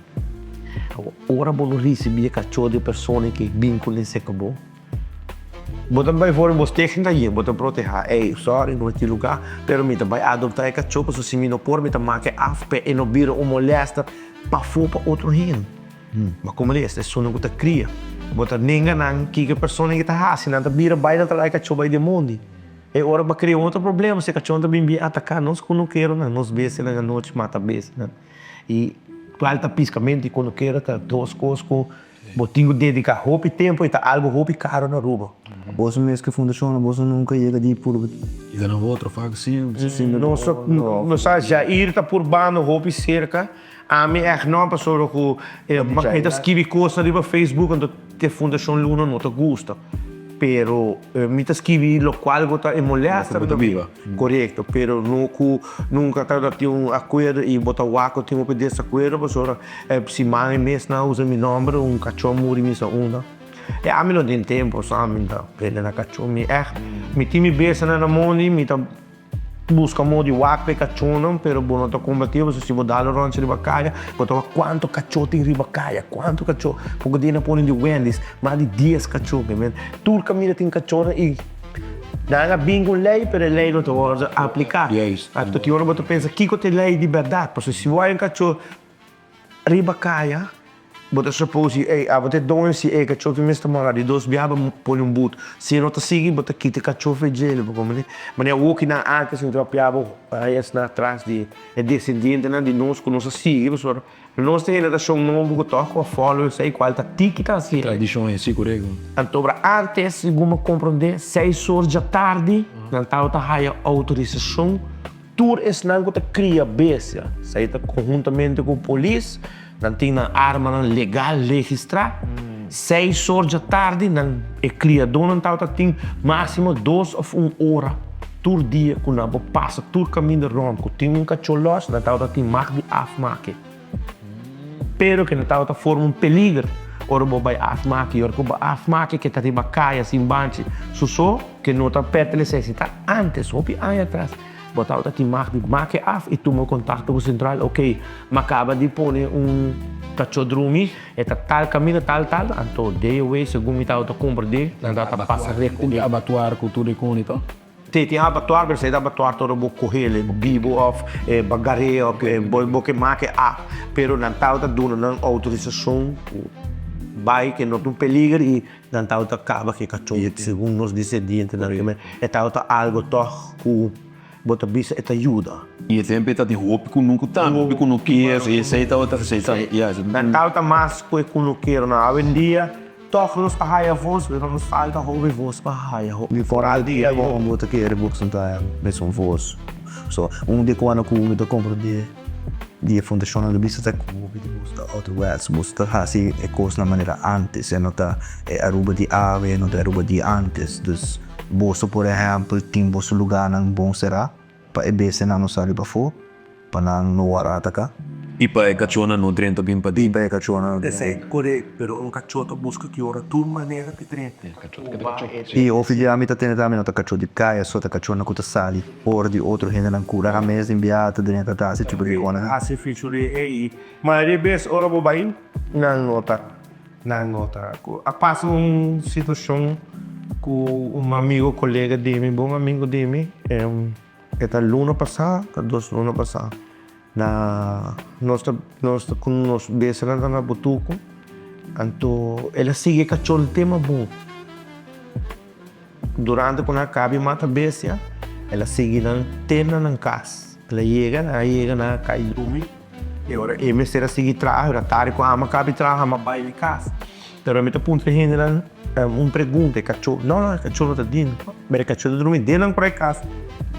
S4: Awor ora bo no risibí e kachó di e persona ke bin kuné serka bo, Bo ta bai for bo stichting ta yen, bo ta proteha, ey sorry no tin luga, pero mi ta bai adopta e cacho pasobra si mi no por mi ta make af pe e no bira un molester pafo pa otro hende. Ma como di esta esunnan cu ta cria, bo ta nenga nan kico e persona ta haci, nan ta bira bai nan ta laga e cacho bai den mondi. E ora bo a cria un otro problema, si e cachonan ta bin bien ataca nos cunukeronan, nos bestianan anochi mata bestianan. Y cual ta piscamento y cunukero ta dos cos cu Bo tin ku dediká hopi tempu i ta algu hopi karo na Aruba.
S9: Boso mes ku fundashon boso nunka yega di purba.
S8: I ta na otro vak si.
S4: Nos no sa Jair ta purbando hopi serka ami ègt no pasobra ku e ta skibi kosnan riba Facebook anto te fundashon Luna no ta gusta pero mi ta skibi lokual ku ta e molèster.
S8: Bo ta biba.
S4: Korekto pero no ku nunka ta tin un akuerdo i bo ta wak ku tin hopi desakuerdo pasobra Siman e mes nan a usa mi nomber, un kachó muri mi sa unda. E ami no tin tempo so ami ta prende na kachó. Mi ègt, mi tin mi besanan na mondi, mi ta buska modo di wak pa e kachónan, pero bo no ta kombatí pasobra si bo dal un ròntje riba kaya, bo ta wak kuantu kachó tin riba kaya, kuantu kachó. Poko dia nan pone di Wendy's, mas di dies kachó. Tur kaminda tin kachónan i nan a bin ku un lei, pero e lei no ta wòrdu apliká. Anto ki ora bo ta pensa kiko ta e lei di bèrdat? Pasobra si bo haña un kachó Riba kaya, bo ta suppose di, ey, abo ta e doño si e kachó ki mester mora di dos biaha bo pone un but. Si e no ta sigui, bo ta kita e kachó for e djele, bo comprende? Manera awoki nan antes mi ta papia bo ay esnan atras di e desendientenan di nos ku nos a sigui pasobra nos ta generashon nobo ku tòg ku a follow esei kual ta tiki ta hasi.
S8: Tradishon e si korekto.
S4: Antobra antes, segun mi comprende, seis or djatardi nan tabata haya outorisashon. Tur esnan ku ta kria bestia, esei ta konhuntamente ku polis, nan tin nan armanan legal registrá. Seis or djatardi nan e kriadónan tabata tin máksimo dos òf un ora tur dia ku nan por pasa tur kaminda rònt ku tin un kachó lòs, nan tabata tin mag di afmake. Pero ke nan tabata forma un peliger ora bo bai afmake i ora ku bo afmake ke ta riba kaya sin banchi su so ke no ta pertenesé si ta antes hopi aña atras bo tabata tin mag di make af i tuma kontakto ku sentral ok mi a kaba di pone un kachó drumi e ta tal kaminda tal tal anto day away segun mi tabata komprendé nan tabata pasa
S8: Ku abatuar ku tur e koni to?
S4: Te tin abatuar, pero esei ta abatuar ta ora bo kohel e bibu of e bagar'é of bo ke make af. Pero nan tabata duna nan outorisashon ku bai ke no ta un peliger i nan tabata kaba ku e kachó. Segun nos descendientenan e tabata algo tòg ku bo ta bisa e ta yuda.
S8: I e tempu e ta tin hopi kunuku tambe, hopi kunukero i esei tabata esei ta ya.
S4: Nan tabata mas ku e kunukeronan. Awendia Tòg nos ta haya vos, pero nos falta hopi vos pa haya hopi.
S9: Mi foral di e bo ta kere bo ta mesun vos. So, un di kuando ku mi ta komprendé di e fundashonnan di bisa ta ku hopi di boso ta ouderwets. Boso ta hasi e kosnan manera ántes, e no ta e Aruba di awe, e no ta e Aruba di ántes. Dus, boso por ehèmpel tin boso lugánan bon será. Pa e bestianan no sali pafó, pa nan no wòrdu ataká.
S8: I pa e kachónan no drenta bin paden.
S9: I pa e kachónan no drenta.
S4: Esei korekto, pero un kachó ta buska ki ora tur manera di drenta.
S9: I hopi bia mi ta tende tambe no ta kachó di kaya so, ta kachónan ku ta sali for di otro hendenan kura mes den bia ta drenta ta hasi chubrikónan.
S4: Hasi fichuri ei. Mayoria bes ora bo bai, nan no ta, nan no ta. A pasa un situashon. Ku un amigo kolega di mi, bon amigo di mi, e ta luna pasá, ta dos luna pasá, na nos ta nos ta ku nos besanan ta na Butuku, anto el a sigui e kachó tema bon. Durante ku nan a kaba di mata bestia, el a sigui nan te na nan kas. El a yega, nan a yega, nan a kai drumi. E ora e mester a sigui traha, ora tardi ku amo a kaba di traha, amo a bai mi kas. Pero mi ta puntra e hendenan un pregunta, e kachó, no, no, e kachó no ta dino. Pero e kachó ta drumi den nan por e kas.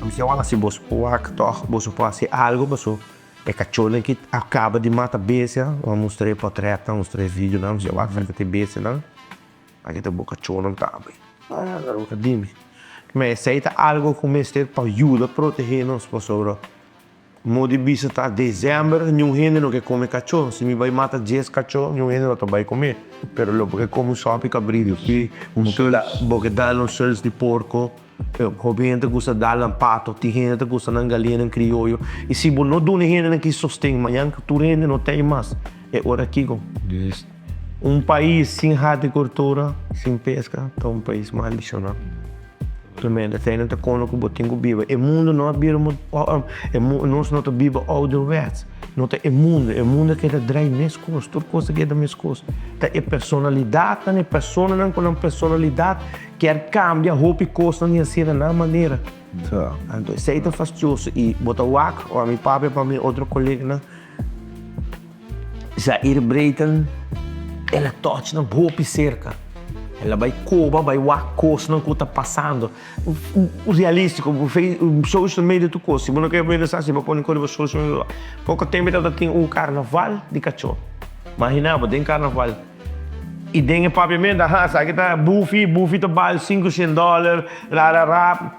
S4: Mi bisa, wak, si boso por wak tòg, boso por hasi algu pasobra e kachónan ki a kaba di mata bestia, mi a mustra e pòtrètnan, mustra e videonan, mi bisa, wak, esaki ta e bestianan. Aki ta bo kachónan tambe. Ah, bo ta dimi. Ma esei ta algo ku mester pa yuda protehé nos pasobra mo di bisa ta desèmber niun hende no ke kome kachó. Si mi bai mata dies kachó niun hende no ta bai kome. Pero lo bo ke kome un sòpi kabritu, bo ke dal un sùls di porko. Hopi hende ta gusta dal nan pato, tin hende ta gusta nan galiñanan krioyo. I si bo no duna e hendenan ki sosten, mañan ku tur hende no ta ei mas, e ora kiko? Un pais sin agrikultura, sin peska, ta un pais maldishoná. Tremendo. Esei ta kono ku bo tin ku biba. E mundu no a bira nos no ta biba ouderwets. No ta e mundu. E mundu a keda drai meskos. Tur kos a keda meskos. Ta e personalidatnan, e personanan ku nan personalidat Kier cambia hopi cosnan y haci na nan manera. Anto esey ta fastioso y bo ta wak, ora mi papia pa mi otro coleganan, Zair Breyten, el a touch nan hopi cerca. El a bay coba, bay wak cosnan cu ta pasando. Realistico, social media tur cos. Si bo no kier mira esaki, bo pone cos riba social media. Poco tempo tabata tin un carnaval di cacho. Imagina bo, den carnaval. I den e papiamentu, aha, esaki ta bufi, bufi ta bal 500 dòler, ra ra ra.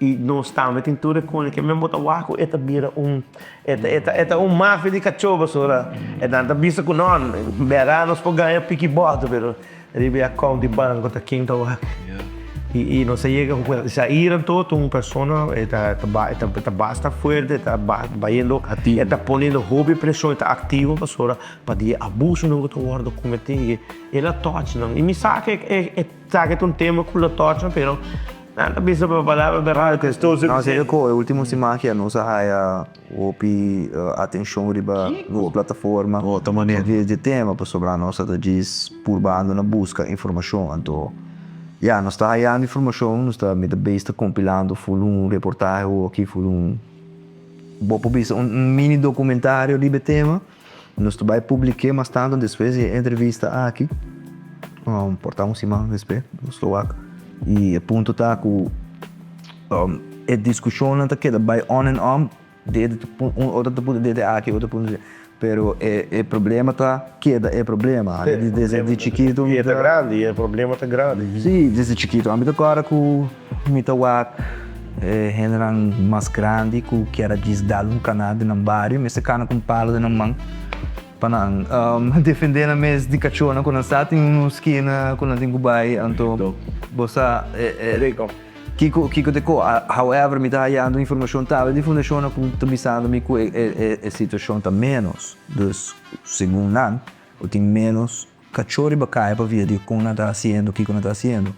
S4: I nos tambe tin tur e kos ke men bo ta wak ku e ta bira un, e ta e ta e ta un mafia di kachó pasobra e nan ta bisa ku no, bèrda nos por gaña piki bòter pero riba e akount di banko ta ken ta wak. I nos a yega ku Zair anto ta un persona e ta e ta e ta basta fuerte, e ta bayendo, e ta poniendo hopi preshon, e ta aktivo pasobra Pa di e abusonan ku ta wòrdu kometí i el a tòch nan. I mi sa ku e sa ku ta un tema ku lo tòch nan, pero nan ta bisa pa palabra bèrdat.
S9: No, serio ku e último siman aki nos a haya hopi atenshon riba nos plataforma di e tema pasobra nos a ta djis purbando na buska informashon. Anto ya nos ta hayando informashon, nos ta mi ta bes ta kompilando ful un reportahe hoki, ful un bo por bisa un mini dokumentario riba e tema. Nos ta bai publik'é mas tantu despues di e entrevista aki, por ta un siman despues, nos lo wak. I e punto ta ku e diskushonnan ta keda bai on en on, dede ta un otro ta puntra dede aki, otro puntra dede, pero e problema ta keda e problema. Desde di chikitu mi ta.
S4: I e ta grandi, e problema ta grandi.
S9: Si, desde chikitu. Ami ta kòrda ku mi ta wak. E hendenan mas grandi ku kier a djis dal un kana den nan bario mester kana ku un palo den nan man pa nan defende nan mes di kachónan ku nan sa tin un skina ku nan tin ku bai. Anto bo sa kiko kiko ta e ko. However mi ta hayando informashon tambe di fundashonnan ku ta bisando mi ku e situashon ta ménos. Dus segun nan ku tin ménos kachó riba kaya pa via di kon nan ta hasiendo kiko nan ta hasiendo.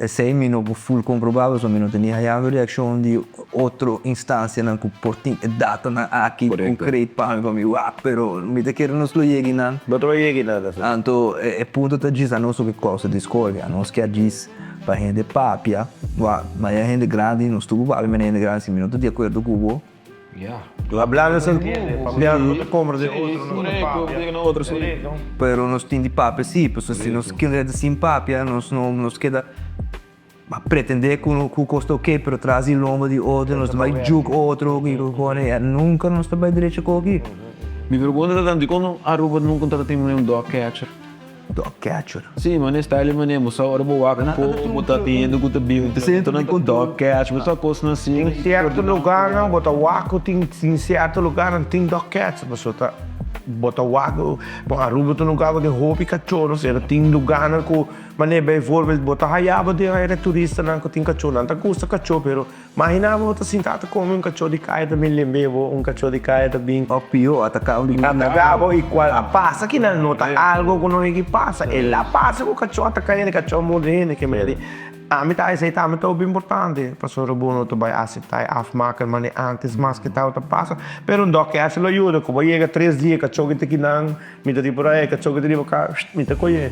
S9: Esei mi no por ful komprobá pasobra mi no ta ni hayando reakshon di otro instansianan ku por tin e datonan aki konkret pa mi pa mi wak, pero mi ta kere nos lo yega einan.
S4: Bo ta lo yega einan ta sa.
S9: Anto e punto ta djis anos lo ke kousa diskordia, anos ke a djis pa hende papia, wak, maya hende grandi nos tur por papia mene hende grandi si mi no ta di akuerdo ku bo.
S4: Hablando se entiende, papiando no ta compra de otro, no ta papia.
S9: Pero nos tin di papia si, pasobra si nos keda sin papia nos no nos keda a pretende ku ku kos ta oke pero tras di lomba di otro nos ta bai juk otro nunka nos ta bai derecho koki.
S8: Mi pregunta ta dikon Aruba nunka ta tin un dog catcher?
S9: Dog catcher.
S8: Sí, mane style mane bo sa ora bo wak ko bo ta tin hende ku ta bin ta nan ku dog catch bo sa kosnan asin.
S4: Tin sierto lugarnan bo ta wak ku tin tin sierto lugarnan tin dog catcher pasobra ta. Bo ta wak, bon Aruba ta un lugar ku tin hopi kachó, no sera tin lugarnan ku manera bijvoorbeeld bo ta haya bo den aire turistanan ku tin kachó, nan ta gusta kachó pero imagina bo ta sinta ta kome un kachó di kaya ta bin lembe bo, un kachó di kaya ta bin.
S9: Òf pió, ataká un di.
S4: Ataká bo i kual a pasa kinan no ta algo ku no higi pasa, el a pasa ku kachó ataká hende, kachó a morde hende, ke mester di. Ami ta esei tambe ta hopi importante, pasobra bo no ta bai aseptá e afmaker manera antes maske tabata pasa. Pero un dòkter lo yuda, ku bo yega tres dia kachó ki ta kinan, mi ta di por ahí, kachó ki ta riba kar, mi ta koyé.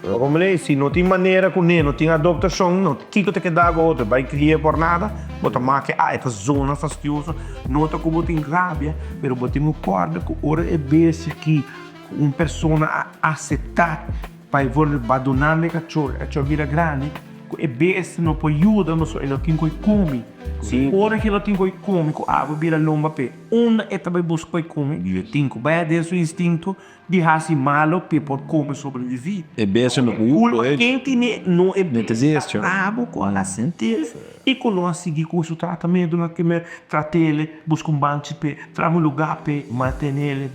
S4: Bo komprendé? Si no tin manera kuné, no tin adoptashon, no kiko ta keda ku otro, bai kri'é por nada, bo ta make, ah, e ta zona fastioso, no ta ku bo tin rabia, pero bo tin ku kòrda ku ora e bestia aki ku un persona a aseptá, Pa e worde badonando e kachor, e kachor bira grandi, ku e bestia no por yuda pasobra e no tin ku kome. Si ora ku e no tin ku kome, ku awa bira lomba p'e, unda e ta bai buska pa e kome? E tin ku bai aden su instinto di hasi malo p'e por kome sobreviví.
S8: E bestia no por yuda.
S4: Kulpa ken tene? No e bestia brabo ku a sinti i ku no a sigui ku su tratamentu, no a keme trat'el, buska un banchi p'e, traha un lugá p'e, manten'el.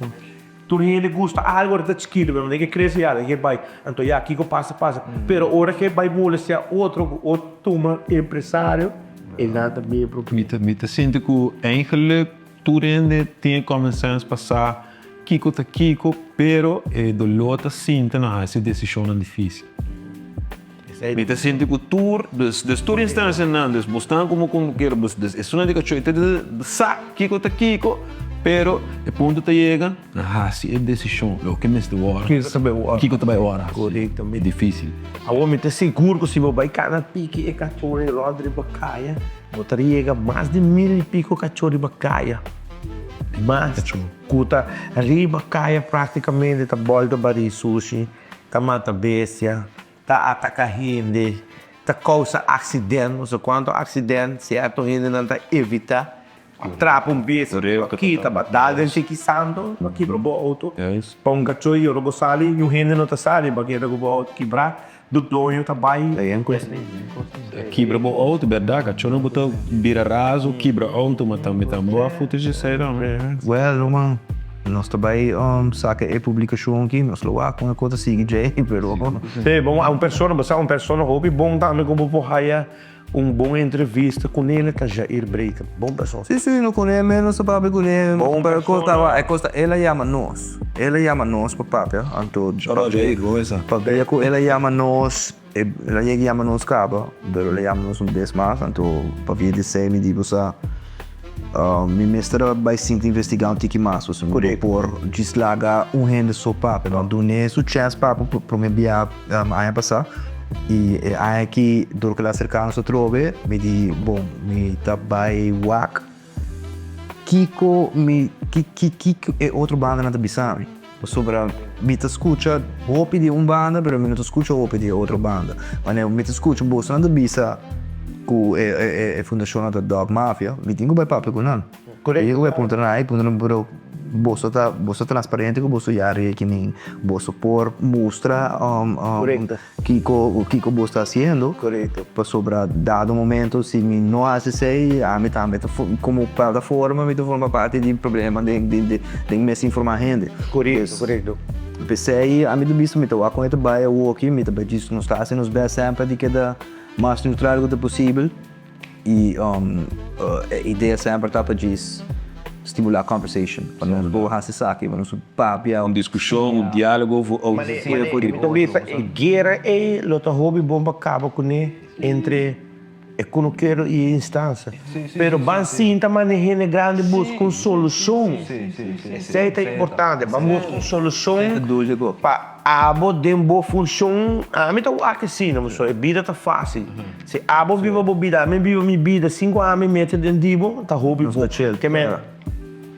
S4: Tur hende gusta algo ora ta chikito, pero manera ke krese ya ke bai, anto ya kiko pasa pasa. Pero ora ke bai molestia otro ku otro tuma empresario, e nan ta bien problema.
S8: Mi ta mi ta sinti ku eigenlijk tur hende tin e common sense pa sa kiko ta kiko, pero e doló ta sinta na hasi desishonnan difisil. Mi ta sinti ku tur, dus dus tur instancianan, dus bo stan komo kondukero, dus dus esunnan di kachó e ta sa kiko ta kiko, pero e punto ta yega na hasi e desishon loke mester wòrdu, kiko ta bai wòrdu hasi.
S4: Korekto.
S8: E difisil.
S4: Awor mi ta sigur ku si bo bai kana piki e kachó rònt riba kaya, bo ta yega mas di mil i piko kachó riba kaya. Mas ku ta riba kaya praktikamente ta bòlta barí sushi. Ta mata bestia, ta ataka hende, ta kousa aksident, no se kuantu aksident sierto hendenan ta evitá. Trapa un bestia pa kita, pa dal den shiki santo, pa kibra bo outo. Pa un kachó yora bo sali, niun hende no ta sali pa keda ku bo outo kibrá, du doño ta bai.
S8: Kibra bo outo, bèrdat, kachó no bo ta bira razu, kibra outo, ma tambe ta bo a footage esei tambe.
S9: Well, ruman, nos ta bai saka e publikashon aki, nos lo wak kon e kos ta sigui djei, pero.
S4: Sí, bon, un persona, bo sa un persona hopi bon tambe ku bo por haya un bon entrevista kuné ta Jair Breker, bon persona.
S9: Sí, sí, no kuné mes nos ta papia kuné,
S4: Bon
S9: pero e kos
S4: persona.
S9: ta, e kos ta el a yama nos, el a yama nos pa papia, anto
S8: Shout out Jair, bon esa.
S9: Pabia ku el a yama nos. El a yega yama nos caba, pero el a yama nos un bes mas, anto pabia di esey mi di bo sa mi mester a bay sinti investiga un tiki mas, pasobra mi no por djis laga un hende so papia, mi a dun'e su chance papia pa prome bia aña pasa y e aña aki dor cu el a acerca nos atrobe mi di bon mi ta bay wak Kiko mi kiko e otro bandanan ta bisa mi? Pasobra mi ta skucha hopi di un banda pero mi no ta skucha hopi di e otro banda. Wanneer mi ta skucha bosonan ta bisa ku e fundashonnan ta dog mafia, mi tin ku bai papia ku nan. Mi tin ku bai puntra nan, ey puntra nan pero boso ta boso ta transparente ku boso ya rekening, boso por mustra Kiko kiko bo sta hasiendo?
S4: Korekto.
S9: Pasobra dado momento si mi no hasi esei ami tambe ta komo plataforma mi ta forma parti di problema den den den misinforma hende.
S4: Korekto korekto.
S9: P'esei ami ta bisa mi ta wak kon e ta bai awoki mi ta bai djis nos ta hasi nos best semper di keda mas neutral ku ta posibel. I e idea semper ta pa djis stimulá conversation, pa nos por hasi esaki, pa nos por papia.
S8: Un diskushon, un diálogo over
S4: Mi ta bisa e guera ei lo ta hopi bon pa kaba kuné entre e kunukero i e instansia. Pero ban sinta mane hende grandi buska un solushon. Esei ta importante, ban buska un solushon pa abo den bo funshon. Ami ta wak asina, pasobra e bida ta fásil. Si abo biba bo bida, ami biba mi bida, sin ku ami mete den di bo, ta hopi bo. Ke men,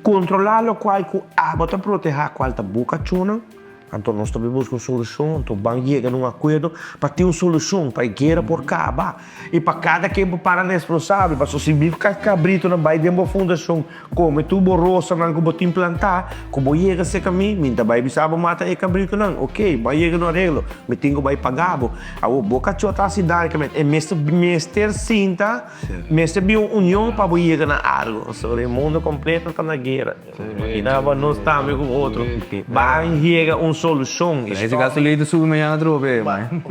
S4: kontrolá lokual ku abo ta protehá, kual ta bo kachónan. Anto nos ta bin buska un solushon, anto ban yega na un akuerdo pa tin un solushon, pa e guera por kaba i pa kada ken por para responsabel. Pasobra si mi kabritonan bai den bo fundashon kome tur bo rosanan ku bo tin plantá, ku bo yega serka mi, mi ta bai bisa bo mata e kabritonan. Oke, ban yega na un areglo, mi tin ku bai paga bo. Awor bo kachó ta hasi daño, e mester mester sinta, mester bin un union pa bo yega na algu. Pasobra e mundo kompleto ta na guera. Imagina bo nos tambe ku otro ban yega un solushon.
S9: Ese gasolina ta subi mañana atrobe man.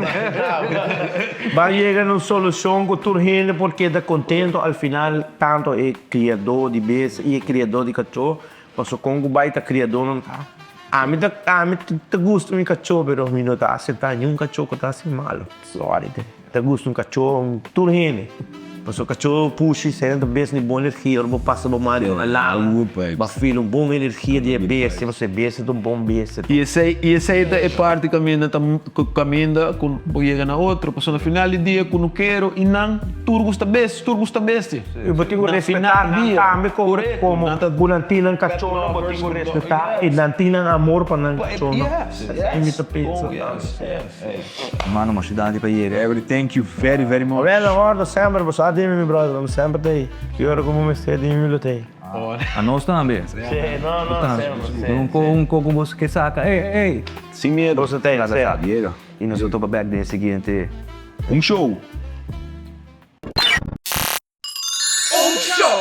S4: Ban yega na un solushon ku tur hende por keda kontento al final tanto e kriadó di bes i e kriadó di kachó pasobra kon ku bai ta kriadónan ta. Ami ta ami ta gusta mi kachó pero mi no ta aseptá niun kachó ku ta hasi malo sorry. Ta gusta un kachó tur hende. Pasobra kachó pushi esei ta bes di bon energia. Ora bo pasa bo man riba nan lala, bo a feel un bon energia di e bestia pasobra e bestia ta un bon bestia.
S8: I esei i esei ta e parti kaminda ta kaminda ku bo yega na otro. Pasobra na final di dia kunukero i nan tur gusta bestia, tur gusta bestia.
S4: I bo tin ku respetá nan tambe komo komo ku nan tin nan kachónan bo tin ku respetá i nan tin nan amor pa nan kachónan. Esei mi ta pensa tambe.
S9: Mano masha danki pa yega.
S8: Every thank you very very much.
S4: Well na ordo semper bo sa dimi mi brother mi semper ta ei ki ora ku bo mester dimi mi lo ta ei.
S9: A nos tambe.
S4: Si no no semper si.
S9: Un ko un ko ku bo ke saka ey ey.
S8: Sin miedo.
S4: Bo sa ta ei si.
S9: Yega. Y nos lo topa bek den e siguiente.
S8: Un show.
S10: Un show.